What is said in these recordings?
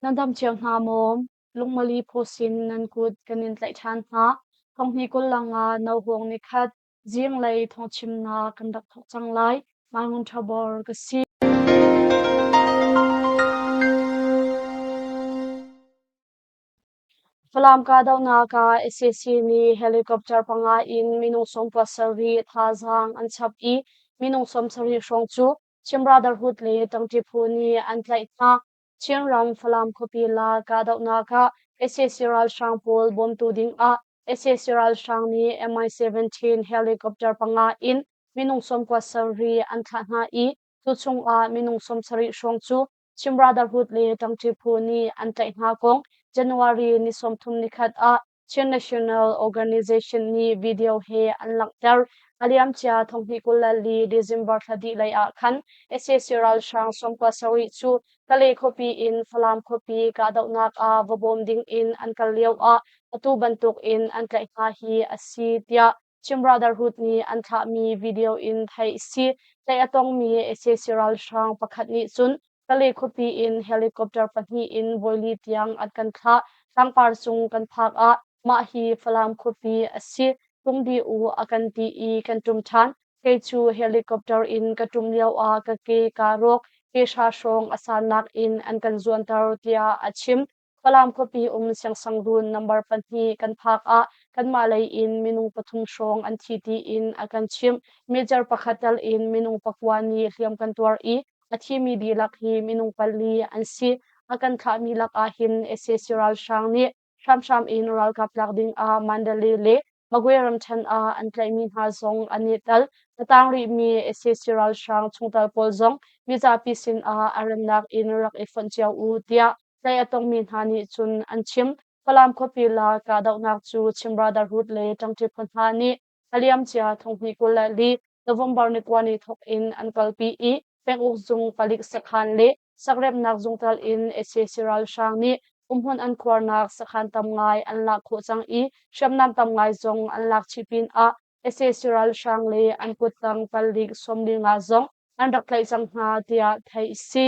Nan dam cio hna maw? Lungmali phaw sin nan kut kan in tlaih ṭhan hna. Thonghni 25 nohawng nikhat zinglei thawngchimnak kan rak thawk cang lai. Mai Ngun Ṭha Bor ka si. Falam kahdohnak ah sac nih helicopter panga in minung 17 thazaang an chap i minung 70 hrawng cu Chin Brotherhood le ṭangṭi phu nih an tlaih hna. Chinram Falam khuapi la kahdohnak ah sac ralhrang pawl bawmtu ding ah sac ralhrang nih Mi-17 helicopter panga in minung 97 an thlah hna i cu chung ah minung 70 hrawng cu Chin Brotherhood le ṭangṭi phu nih an tlaih hna kong January ni 31 ah Chin National Organization nih video he an langhter. A liamcia thonghnih 24 December thla dih lei ah khan sac ralhrang 97 cu Kalay khuapi in Falam khuapi kahdohnak ah va bawm ding in an kal lio ah atu bantuk in an tlaih hna hi a si tiah Chin Brotherhood nih an thlahmi video in theih a si. Tlaih a tongmi sac ralhrang pakhat nih cun Kalay khuapi in helicopter pahnih in voili tiang an kan thlah. Tlangpar cung kan phak ah mah hi Falam khuapi a si. Tlung dih u a kan ti i kan ṭum ṭhan. Kei cu helicopter in ka ṭum lio ah ka ke kaa rawk. Ke hra hrawng a sannak in an kan zuanter tiah a chim. Falam khuapi um siangsangruun number pahnih kan phak ah kanmah lei in minung pathum hrawng an thi tiin a kan chimh. Major pakhat tel in minung pakua nih hliam kan tuar i a thimi dihlak hi minung pali an si. A kan thlahmi lakah hin sac ralhrang nih hramhram in ralkap tlak ding ah Mandalay le Magwe ramṭhen ah an tlaihmi hna zong an i tel. A tang rihmi sac ralhrang chungtel pawl zong mizapi sinah a remnak in rak i fonh cio u tiah Tlaih a tongmi hna nih cun an chim. Falam khuapi la kahdohnak cu Chin Brotherhood le ṭangṭi phu hna nih a liamcia thonghnih 24 November ni kua ni thawk in an kalpi i penguk zung palik sakhan le sakremhnak zungtal in sac ralhrang nih umhmun an khuarnak sakhan tam ngai an lak khawh cang i hriamnam tam ngai zong an lak chih pinah sac ralhrang le an kuttang palik 45 zong an rak tlaih cang hna tiah theih a si.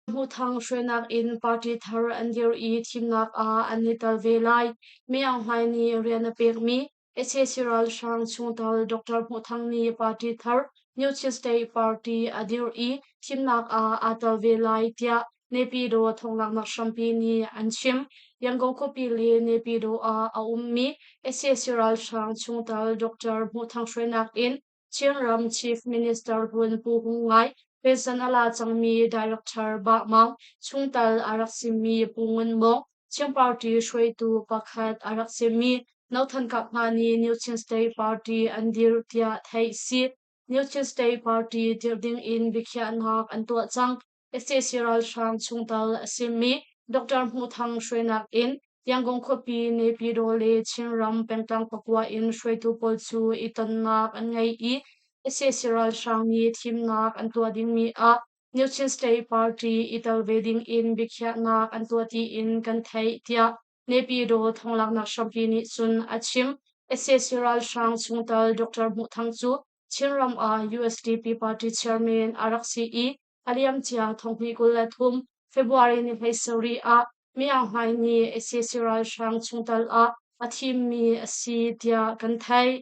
Hmuthang hruainak in party thar an dir i thimnak ah an i tel ve lai. Myaung Hlaing nih rian a pekmi sac ralhrang chungtel Dr. Hmuhthang nih party thar New Chin State Party a dir i thimnak ah aa tel ve lai tiah Naypyidaw thonglaknak hrampi nih an chim. Yangon khuapi le Naypyidaw ah a ummi sac ralhrang chungtel Dr. Hmuhthang hruainak in Chinram Chief Minister hlun Pu Hung Ngai, pension a la cangmi Director Bah Maung, chungtel a rak simi Pu Ngun Mawng, Chin Party hruaitu pakhat a rak simi No Than Kap hna nih New Chin State Party an dirh tiah theih si. New Chin State Party dirh ding in biakhiahnak an tuah cang. Sac ralhrang chungtel a simi Dr. Hmuh Thang hruainak in Yangon khuapi Naypyidaw le Chinram pengtlang pakua in hruaitu pawl cu i tonnak an ngei i sac ralhrang nih thimnak an tuah dingmi ah New Chin State Party i tel ve ding in biakhiahnak an tuah tiin kan theih tiah Naypyidaw thonglaknak hrampi nih cun a chim. Sac ralhrang chungtel Dr. Hmuh Thang cu Chinram ah USDP party chairman a rak si i a liamcia thonghnih 23 February ni 17 ah Myaung Hlaing nih sac ralhrang chungtel ah a thimmi a si tiah kan theih.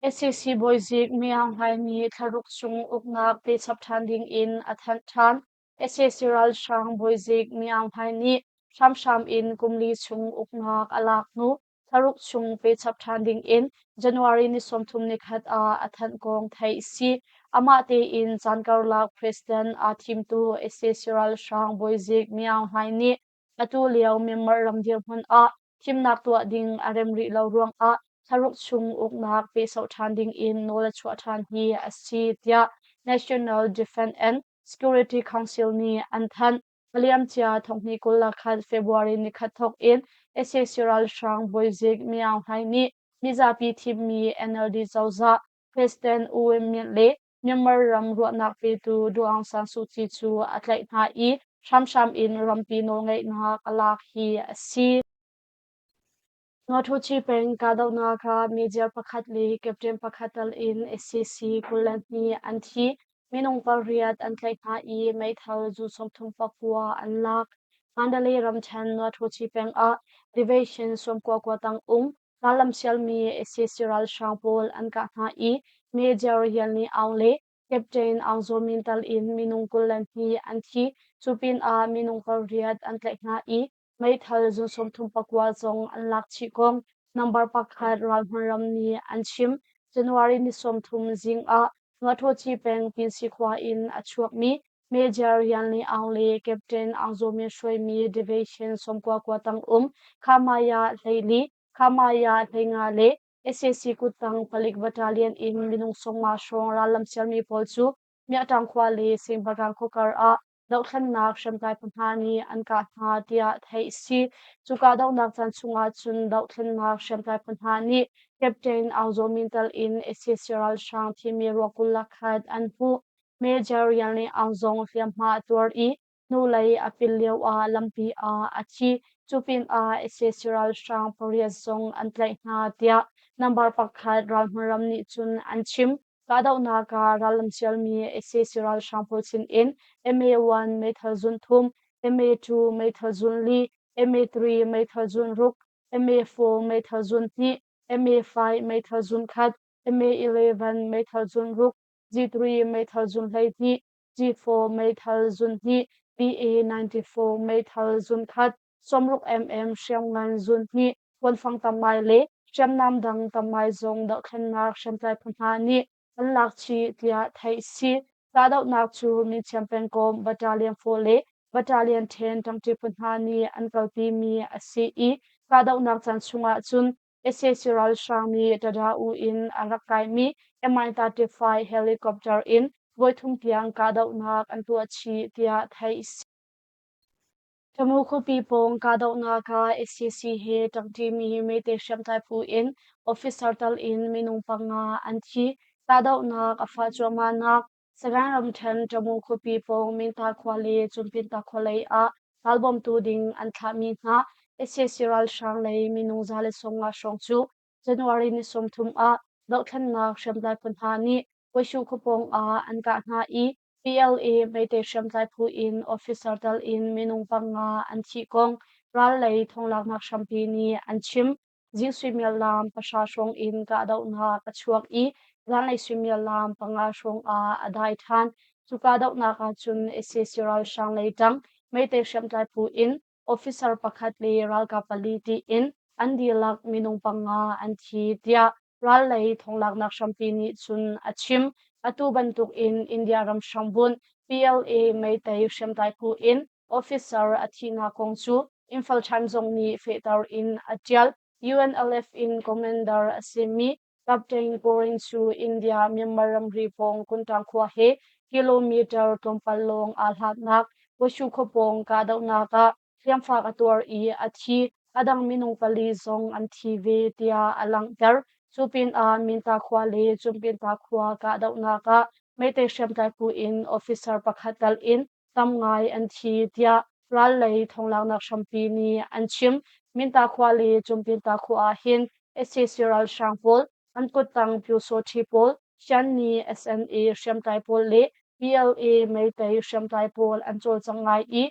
Sac bawizik Myaung Hlaing nih thlaruk chung uknak pechap ṭhan ding in a thanh ṭhan. Sac ralhrang bawizik Myaung Hlaing nih hramhram in kumli chung uknak a lak hnu thlaruk chung pechap ṭhan ding in January ni 31 ah a thanh kong theih a si. Amah tein caan karlak president aa thimtu sac ralhrang bawizik Myaung Hlaing nih atu lio Myanmar ram dirhmun ah thimnak tuah ding a rem rih lo ruangah thlaruk chung uknak pehsauh ṭhan ding in nawl a chuah ṭhan hi a si tiah National Defense and Security Council nih an thanh. A liamcia thonghnih 21 February nikhat thawk in sac ralhrang bawizik Myaung Hlaing nih mizapi thimmi NLD cozah President U Win Myint le Myanmar ram ruahnak petu Daw Aung San Suu Kyi cu a tlaih hna i hramhram in rampi nawlngeihnak a lak hi a si. Nawthuchi peng kahdohnak ah major pakhat le captain pakhat tal in sac 22 an thi. minung pariat an tlaih hna i meithal zu 39 an lak. Mandalay ramṭhen Nuaṭhuchi peng ah Division 99 tang um rallam sialmi sac ralhrang pawl an kah hna i Major Yan Ni Aung le Captain Aung Zaw Min tal in minung 22 an thi. Cu pinah minung pariat an tlaih hna i meithal zun 34 zong an lak chih kong number 1 ralhmun ram nih an chim. January ni 30 zing ah Nuaṭhuaci peng Pinsi khua in a chuakmi Major Yan Li Aung le Captain Aung Zaw Min hruaimi Division 99 tang um Khamaya 14, Khamaya 15 le sac kuttang palik battalion in minung 50 hrawng rallam sialmi pawl cu Miahtang khua le Singpahrang khuakar ah dohthlennak hriamtlai phu hna nih an kah hna tiah theih a si. Cu kahdohnak caan chungah cun dohthlennak hriamtlai phu hna nih Captain Aung Zaw Min tel in sac ralhrang thimi ruak 21 an hmuh. Major Yan Ling Aung zong hliamhma a tuar i hnulei a pil lioah lampi ah a thi. Cu pinah sac ralhrang pariat zong an tlaih hna tiah number 1 ralhmun ram nih cun an chim. Kahdohnak ah rallam sialmi sac ralhrang pawl sinin MA-1 meithal zun thum, MA-2 meithal zun li, MA-3 meithal zun ruk, MA-4 meithal zun hnih, MA-5 meithal zun khat, MA-11 meithal zun ruk, G3 meithal zun 12, G4 meithal zun hnih, BA-94 meithal zun khat, 60 mm hriamngan zun hnih, kuanfang tam ngai le hriamnam dang tam ngai zong dohthlennak hriamtlai phu hna nih an lak chih tiah theih a si. Kahdohnak cu Minciam pengkomh Battalion 4 le Battalion 10 ṭangṭi phu hna nih an kalpimi a si i kahdohnak caan chungah cun sac ralhrang nih Tada-u in a rak kaimi Mi-35 helicopter in voithum tiang kahdohnak an tuah chih tiah theih a si. Tamu khuapi pawng kahdohnak ah sac he ṭangṭimi Meitei hriamtlai phu in officer tal in minung panga an thi. Kahdohnak a fah cuahmahnak Sagaing ramṭhen Tamu khuapi pawng Minta khua le Cunpinta khua lei ah ralbawmtu ding an thlahmi hna sac ralhrang lei minung 150 hrawng cu January ni 30 ah dohthlennak hriamtlai phu hna nih Kuaishu khuapawng ah an kah hna i PLA Meitei hriamtlai phu in officer tal in minung panga an thih kong ral lei thonglaknak hrampi nih an chim. Zing suimilam 9 hrawng in kahdohnak a chuak i zanlei suimilam 5 hrawng ah a dai ṭhan. Cu kahdohnak ah cun sac ralhrang lei ṭang Meitei hriamtlai phu in officer pakhat le ralkap pali tiin an dihlak minung panga an thi tiah ral lei thonglaknak hrampi nih cun a chim. Atu bantuk in India ram hrambunh PLA Meitei hriamtlai phu in officer a thihnak kong cu Imphal Times zong nih fehter in a ṭial. UNLF in commander a simi Captain Goring cu India Myanmar ramri pawng Kuntang khua he kilometer tlawmpal lawng aa hlatnak Washu khua pawng kahdohnak ah hliamfak a tuar i a thi. A dang minung pali zong an thi ve tiah a langhter. Cu pinah Minta khua le Cumpinta khua kahdohnak ah Meitei hriamtlai phu in officer pakhat tal in tam ngai an thi tiah ral lei thonglaknak hrampi nih an chim. Minta khua le Cumpinta khua ah hin sac ralhrang pawl, an kuttang Pyusawṭhi pawl, Shanni SNA hriamtlai pawl le PLA Meitei hriamtlai pawl an cawlcang ngai i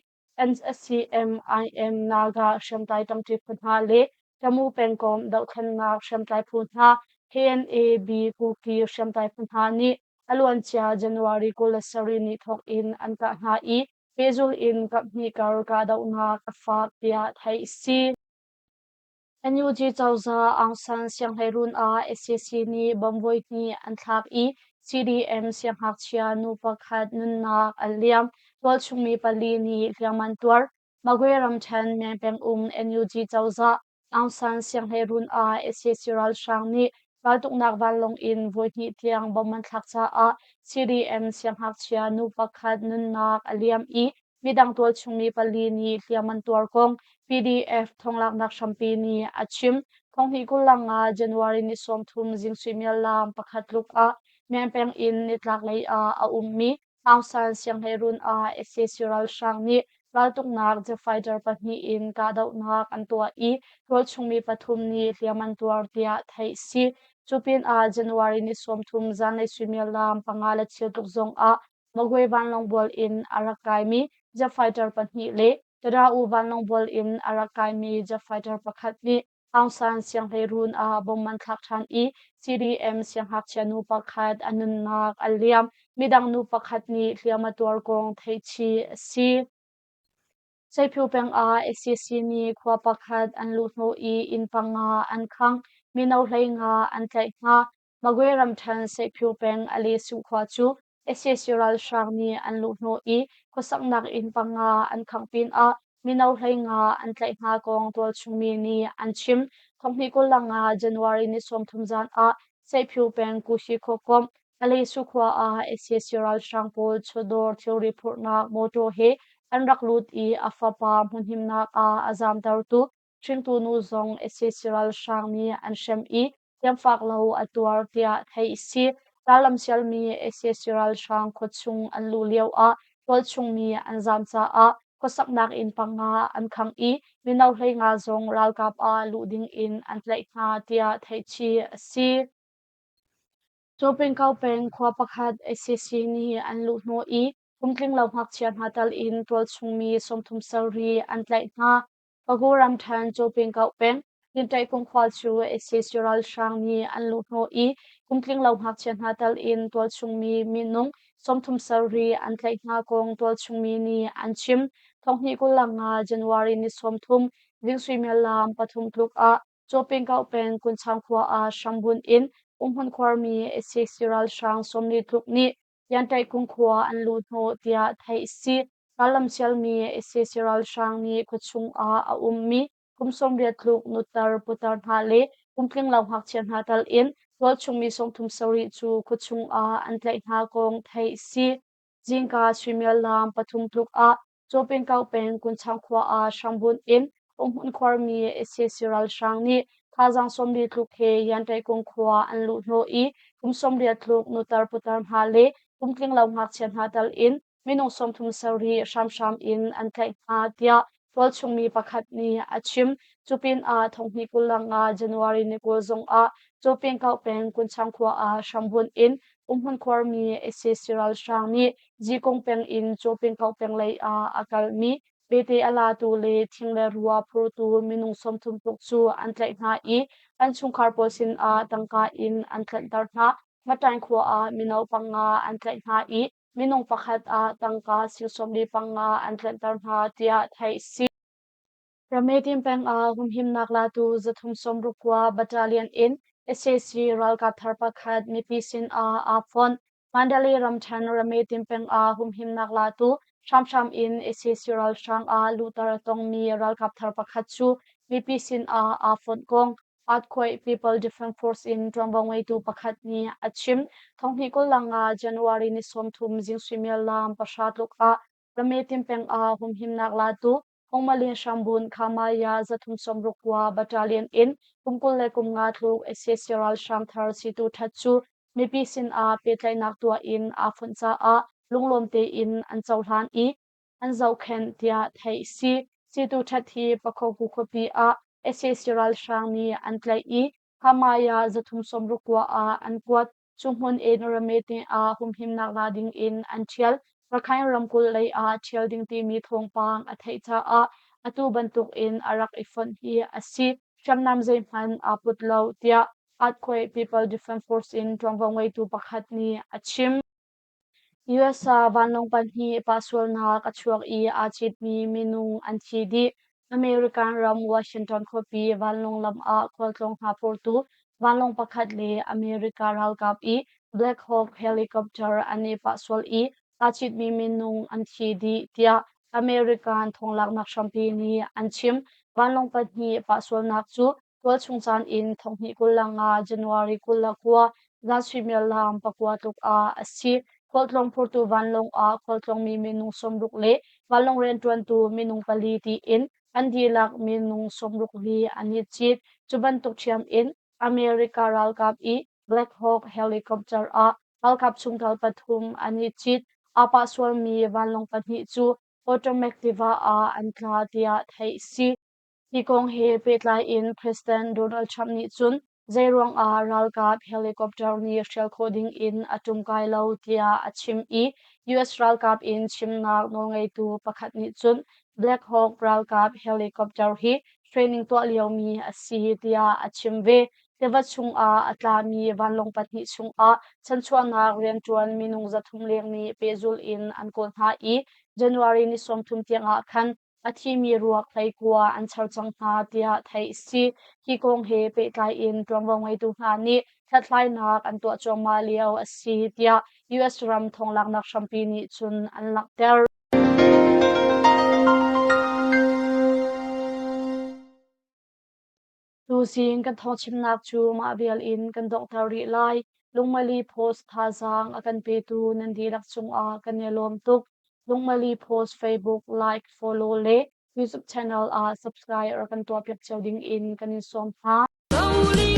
NSCM IM Naga hriamtlai ṭangṭi phu hna le Tamu pengkomh dohthlennak hriamtlai phu hna KNA Kuki hriamtlai phu hna nih a luancia January 27 ni thawk in an kah hna i pehzulh in kaphnih kar kahdohnak a fak tiah theih a si. NUG cozah Aung San sianghleiruun ah sac nih bomb voihnih an thlak i CDM siangngakchia nu pakhat nunnak a liam. Tualchung mi pali nih hliam an tuar. Magwe ramṭhen Meng pengum NUG cozah Aung San sianghleiruun ah sac ralhrang nih raltuknak vanlawng in voihnih tiang bomb an thlak caah CDM siangngakchia nu pakhat nunnak a liam i midang tualchung mi pali nih hliam an tuar kong PDF thonglaknak hrampi nih a chim. Thonghnih 25 January ni 30 zing suimilam 1 tluk ah Meng peng in nitlak lei ah a ummi Aung San sianghleiruun ah sac ralhrang nih raltuknak jet fighter pahnih in kahdohnak an tuah i tualchung mi pathum nih hliam an tuar tiah theih a si. Cu pinah January ni 30 zanlei suimilam 5 le cheu tluk zong ah. Magwe vanlawngbual in a rak kaimi jet fighter pahnih le Tada-U vanlawngbual in a rak kaimi jet fighter pakhat nih Aung San sianghleiruun ah bomb an thlak ṭhan i CDM siangngakchia nu pakhat a nunnak a liam. Midang nu pakhat nih hliam a tuar kong theihchih a si. Seiphu peng ah sac nih khua pakhat an luhhnawh i inn panga an khangh, mino 15 an tlaih hna. Magwe ramṭhen Seiphu peng Alesu khua cu sac ralhrang nih an luhhnawh i khuasaknak inn panga an khangh pinah mino 15 an tlaih hna kong tualchung mi nih an chim. Thonghnih 25 January ni 30 zan ah Seiphu peng Kuhi khuakomh Alesu khua ah sac ralhrang pawl chawdawr thilri phurhnak mawṭaw he an rak lut i a fapa hmunhimnak ah a zaamtertu hringtu nu zong sac ralhrang nih an hrem i hliamfak lo a tuar tiah theih a si. Rallam sialmi sac ralhrang khuachung an luh lio ah tualchung mi an zaam caah khuasaknak inn panga an khangh i mino 15 zong ralkap ah luh ding in an tlaih hna tiah theihchih a si. Cawpengkau peng khua pakhat sac nih an luhhnawh i kumtlinglo ngakchia hna tal in tualchung mi 37 an tlaih hna. Pagu ramṭhen Cawpengkau peng Tinṭaihkung khua cu sac ralhrang nih an luhhnawh i kumtlinglo ngakchia hna tal in tualchung mi minung 37 an tlaih hna kong tualchung mi nih an chim. Thonghnih 25 January ni 30 zing suimilam 3 tluk ah Cawpengkau peng Kunchang khua ah hrambunh in umhmun khuarmi sac ralhrang 40 tluk nih Yanṭaihkung khua an luhhnawh tiah theih a si. Rallam sialmi sac ralhrang nih khuachung ah a ummi kum 80 tluk nutar putar hna le kum tlinglo ngakchia hna tal in tualchung mi 37 cu khuachung ah an tlaih hna kong theih a si. Zingka suimilam 3 tluk ah Cawpengkau peng Kunchang khua ah hrambunh in umhmun khuarmi sac ralhrang nih thazaang 40 tluk he Yanṭaihkung khua an luhhnawh i kum 80 tluk nutar putar hna le kum tlinglo ngakchia hna tal in minung 37 hramhram in an tlaih hna tiah tualchung mi pakhat nih a chim. Cupinah thonghnih 25 January ni 20 zong ah Cawpengkau peng Kunchang khua ah hrambunh in umhmun khuarmi sac ralhrang nih Zikong peng in Cawpengkau peng lei ah a kalmi pete a latu le thing le rua phurtu minung 30 tluk cu an tlaih hna i an chungkhar pawl sinah tangka in an tlanhter hna. Maṭaing khua ah mino panga an tlaih hna i minung pakhat ah tangka sing 45 an tlanhter hna tiah theih a si. Rametin peng ah humhimnak latu 369 Battalion in sac ralkap thar pakhat mipi sin ah aa fonh. Mandalay ramṭhen Rametin peng ah humhimnak latu hramhram in sac ralhrang ah luhter a tongmi ralkap thar pakhat cu mipi sin ah aa fonh kong Earthquake People Defense Force in ṭuanvo ngeitu pakhat nih a chim. Thonghnih 25 January ni 30 zing suimilam 9 tluk ah Rametin peng ah humhimnak latu Hongmalin Hrambun Khamaya 369 Battalion in kum 25 tluk sac ralhrang thar situ that cu mipi sinah pehtlaihnak tuah in aa fonh caah lunglawm tein an cohlan i an zohkhenh tiah theih a si. Situ that hi Pakhoku khuapi ah sac ralhrang nih an tlaih i Khamaya 369 ah an kuat. Cu hmun in Ramete ah humhimnak la ding in an ṭhial. Rakhine ramkulh lei ah ṭhial ding timi thawngpang a theih caah atu bantuk in a rak i fonh hi a si. Hriamnam zeihmanh aa put lo, tiah Earthquake People Defense Force in ṭuanvo ngeitu pakhat nih a chim. US ah vanlawng pahnih pahsualnak a chuak i aa citmi minung an thi dih. American ram Washington khuapi vanlawng lam ah khualtlawng hna phurtu vanlawng pakhat le America ralkap i Black Hawk helicopter an i pahsual i aa citmi minung an thi dih, tiah American thawnglaknak hrampi nih an chim. Vanlawng pahnih pahsualnak cu Tualchung caan in thonghnih 25 January 29 zan suimilam 9 tluk ah a si. Khualtlawng phurtu vanlawng ah khualtlawngmi minung 60 le vanlawng rianṭuantu minung pali tiin an dihlak minung 64 an i cit. Cu bantuk ṭhiam in America ralkap i Black Hawk helicopter ah ralkap chungtel pathum an i cit. Aa pah sualmi vanlawng pahnih cu Potomac tiva ah an tla tiah theih a si. Hi kong he pehtlai in President Donald Trump nih cun. Zeiruangah ralkap helicopter nih hrial khawh ding in a ṭumkai lo tiah a chim i US ralkap in chimnak nawlngeitu pakhat nih cun Black Hawk ralkap helicopter hi training tuah liomi a si tiah a chim ve. Tiva chungah a tlami vanlawng pahnih chungah chanchuahnak rianṭuan minung 300 leng nih pehzulh in an kawl hna i January ni 30 tiangah khan a thimi ruak 19 an char cang hna tiah theih a si. Hi kong he pehtlai in ṭuanvo ngeitu hna nih hlathlainak an tuah cuahmah lio a si tiah US ram thawnglaknak hrampi nih cun an langhter. Tuzing kan thawngchimnak cu mah vial in kan donghter rih lai. Lungmali Post thazaang a kan petu nan dihlak cungah kan i lawm tuk. Lungmali Post Facebook like, follow le YouTube channel ah subscribe rak kan tuahpiak cio ding in kan in sawm hna.